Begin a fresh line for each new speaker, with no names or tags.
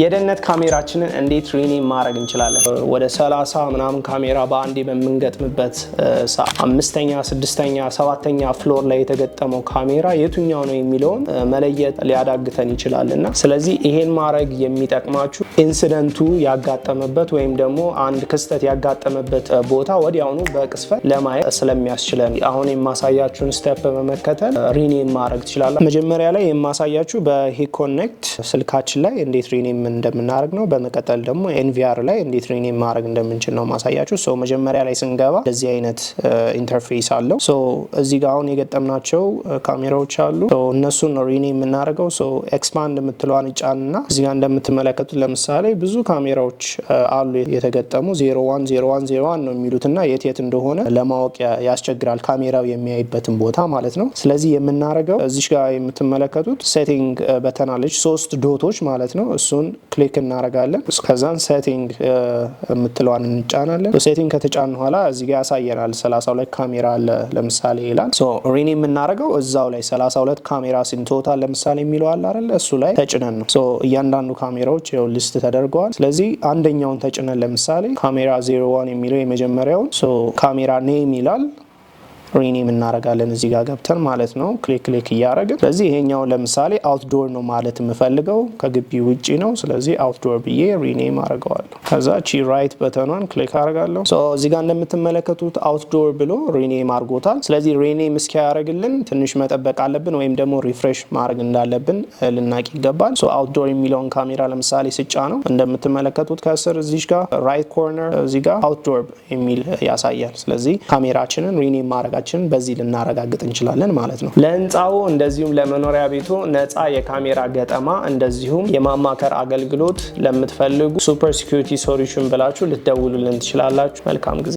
የደህንነት ካሜራችንን እንዴት rename ማድረግ እንችላለን? ወደ 30 ምናምን ካሜራ በአንዴ በምንገጥምበት ሰዓት አምስተኛ፣ ስድስተኛ፣ ሰባተኛ floor ላይ የተገጠመው ካሜራ የቱኛው ነው የሚለውን መለየት ሊያዳግተን ይችላል። እና ስለዚህ ይሄን ማድረግ የሚጠቅማችሁ incident ኡ ያጋጠመበት ወይም ደግሞ አንድ ክስተት ያጋጠመበት ቦታ ወዲያውኑ በቅጽበት ለማየት ስለሚያስችለን አሁን የማሳያችሁን step በመከተል rename ማድረግ ትችላላችሁ። መጀመሪያ ላይ የማሳያችሁ በ Hik-Connect ስልካችን ላይ እንዴት rename እንደምናደርግ ነው። በመቀጠል ደግሞ NVR ላይ እንዴት rename ማድረግ እንደምንችል ነው ማሳያችሁ። So መጀመሪያ ላይ ስንገባ እንደዚህ አይነት interface አለው። So እዚህ ጋር አሁን የገጠምናቸው ካሜራዎች አሉ። እነሱን ነው rename የምናደርገው። So expand የምትለዋን ጫንና እዚህ ጋር እንደምትመለከቱት ለምሳሌ ብዙ ካሜራዎች አሉ የተገጠሙ። 010101 ነው የሚሉት እና የት የት እንደሆነ ለማወቅ ያስቸግራል፣ ካሜራው የሚያይበትን ቦታ ማለት ነው። ስለዚህ የምናደርገው እዚህ ጋር የምትመለከቱት setting button አለች፣ ሶስት dot ኦች ማለት ነው። እሱን click እናደርጋለን። ከዛን setting የምትለዋን እንጫናለን። Setting ከተጫን በኋላ እዚህ ጋር ያሳየናል። 32 ካሜራ አለ ለምሳሌ ይላል። Rename የምናደርገው እዛው ላይ 32 ካሜራ in total ለምሳሌ የሚለው አለ አይደለ? እሱ ላይ ተጭነን ነው። እያንዳንዱ ካሜራዎች ይኸው list ተደርገዋል። ስለዚህ አንደኛውን ተጭነን ለምሳሌ ካሜራ 01 የሚለው የመጀመሪያውን camera name ይላል፣ rename እናደርጋለን እዚህ ጋር ገብተን ማለት ነው፣ click click እያደረግን። ስለዚህ ይሄኛውን ለምሳሌ outdoor ነው ማለት የምፈልገው፣ ከግቢ ውጪ ነው። ስለዚህ outdoor ብዬ rename አደርገዋለሁ። ከዛ ቺ right button ኗን click አደርጋለሁ። እዚህ ጋር እንደምትመለከቱት outdoor ብሎ rename አድርጎታል። ስለዚህ rename እስኪያደርግልን ትንሽ መጠበቅ አለብን፣ ወይም ደግሞ refresh ማድረግ እንዳለብን ልናቅ ይገባል። Outdoor የሚለውን ካሜራ ለምሳሌ ስጫነው እንደምትመለከቱት ከስር እዚህ ጋር right corner እዚህ ጋር outdoor የሚል ያሳያል። ስለዚህ ካሜራችንን rename ማድረጋችንን በዚህ ልናረጋግጥ እንችላለን ማለት ነው። ለህንፃው እንደዚሁም ለመኖሪያ ቤቱ ነፃ የካሜራ ገጠማ እንደዚሁም የማማከር አገልግሎት ለምትፈልጉ Super Security Solution ብላችሁ ልትደውሉልን ትችላላችሁ። መልካም ጊዜ።